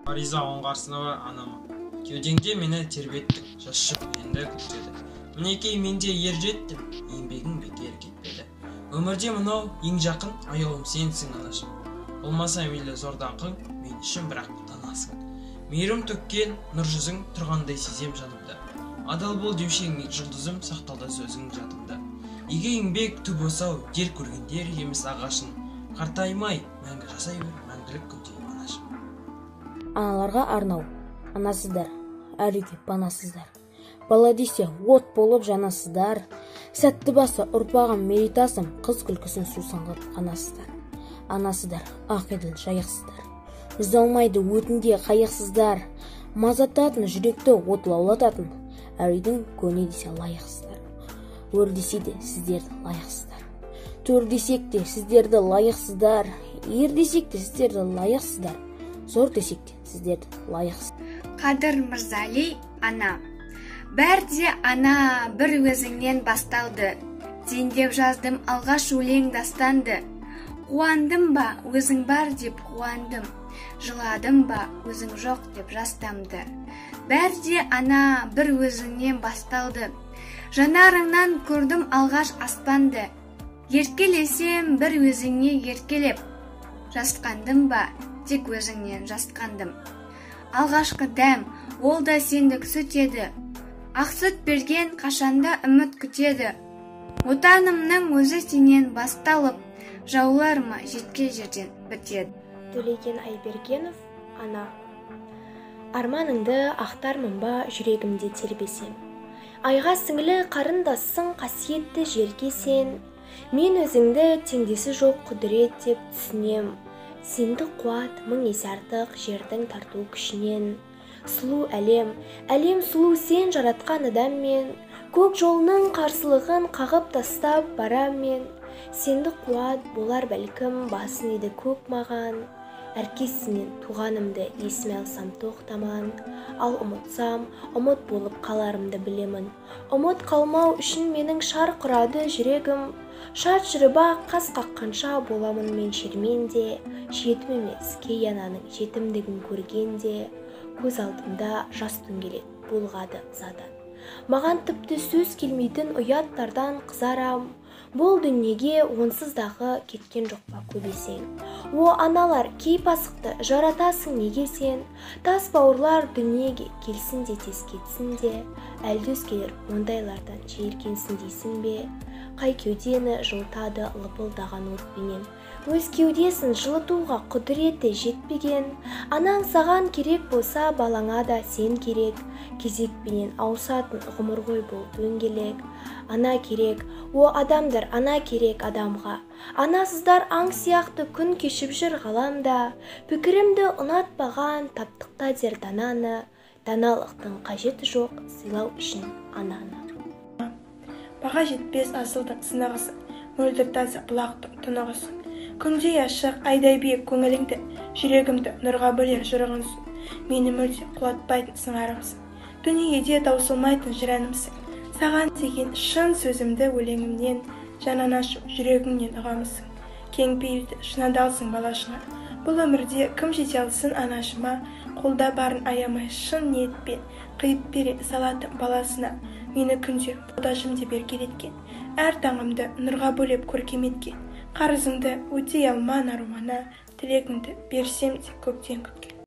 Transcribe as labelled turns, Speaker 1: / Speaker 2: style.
Speaker 1: Фариза Оңғарсынова анама. Кеудеңде мені тербеттің, жас шығып енді көктеді. Мінекей мен де ер жеттім, еңбегің бекер кетпеді. Өмірде мынау ең жақын аяулым сенсің, анашым. Болмаса мейлі зор даңқың, мен үшін бірақ данасың. Мейірім төккен нұр жүзің тұрғандай сезем жанымда. Адал бол деуші жұлдызым, сақталды сөзің жадымда. Игі еңбек түп осау, дер көргендер еміс ағашын. Қартаймай, мәңгі жасай бер, мәңгілік күндей анашым.
Speaker 2: Аналарға арнау. Анасыздар, әр үйге панасыздар. Бала десе от болып жанасыздар. Сәтті басы ұрпағым мерейтасым, қыз күлкісін сусын қылып қанасыздар. Анасыздар, ақ еділ жайықсыздар. Жүзе алмайды өтінде қайықсыздар. Мазаттатын жүректі от лаулататын, әр үйдің көне десе лайықсыздар. Өр десе де сіздерді лайықсыздар. Төр десек те сіздерді лайықсыздар. Ер десек те сіздерді лайықсыздар. Зор десек те сіздерді лайықсыздар.
Speaker 3: Қадыр Мырзали, ана. Бәрі де ана бір өзіңнен басталды. Сен деп жаздым алғаш өлең дастанды. Қуандым ба, өзің бар деп қуандым. Жыладым ба, өзің жоқ деп жастамды. Бәрі де ана бір өзіңнен басталды. Жанарыңнан көрдім алғаш аспанды. Еркелесем бір өзіңе еркелеп. Жасқандым ба, тек өзіңнен жасқандым. Алғашқы дәм, ол да сендік сүт еді. Ақ сүт берген қашанда үміт күтеді. Отанымның өзі сенен басталып, жауларыма жеткен жерден бітеді.
Speaker 4: Төлеген Айбергенов, ана. Арманыңды ақтармын ба, жүрегімде тербесем. Айға сіңлі қарындассың, қасиетті жерге сен. Мен өзіңді теңдесі жоқ құдірет деп түсінем. Сенді қуат мың есе артық жердің тарту күшінен. Сұлу әлем, әлем сұлу сен жаратқан адаммен. Көк жолының қарсылығын қағып тастап барам мен. Сенді қуат болар бәлкім басын еді көк маған. Әркез сенен туғанымды есіме алсам тоқтаман. Ал ұмытсам, ұмыт болып қаларымды білемін. Ұмыт қалмау үшін менің шар құрады жүрегім. Шат жүріп-ақ қас қаққанша боламын мен шерменде. Жетім емес, кей ананың жетімдігін көргенде. Көз алдымда жас дөңгелек булығады ызадан. Маған тіпті сөз келмейтін ұяттардан қызарам. Бұл дүниеге онсыз дағы кеткен жоқ па көбесең. О аналар, кей пасықты жаратасың неге сен? Тас бауырлар дүниеге келсін де тез кетсін де. Әлді өзгелер ондайлардан жиіркенсін дейсің бе? Қай кеудені жылытады лыпылдаған отпенен. Өз кеудесін жылытуға құдіреті жетпеген. Анаң саған керек болса, балаңа да сен керек. Кезекпенен ауысатын ғұмыр ғой бұл дөңгелек. Ана керек, о адамдар, ана керек адамға. Анасыздар аң сияқты күн кешіп жүр ғаламда. Пікірімді ұнатпаған таптықта дер дананы. Даналықтың қажеті жоқ сыйлау үшін ананы.
Speaker 5: Баға жетпес асылдың сынығысың, мөлдір таза бұлақтың тұнығысың. Күндей ашық, айдай биік көңіліңді, жүрегімді нұрға бөлер жырығыңсың. Мені мүлде құлатпайтын сыңарымсың. Дүниеде таусылмайтын жыр әнімсің. Саған деген шын сөзімді өлеңімнен, жан анашым, жүрегіңнен ұғамысың. Кең пейілді, шын адалсың балашыңа. Бұл өмірде кім жете алсын анашыма, қолда барын аямай шын ниетпен, қиып бере салатын баласына. Мені күнде боташым деп еркелеткен, әр таңымды нұрға бөлеп көркем еткен. Қарызыңды өтей алман армана, тілегіңді берсем де көптен күткен.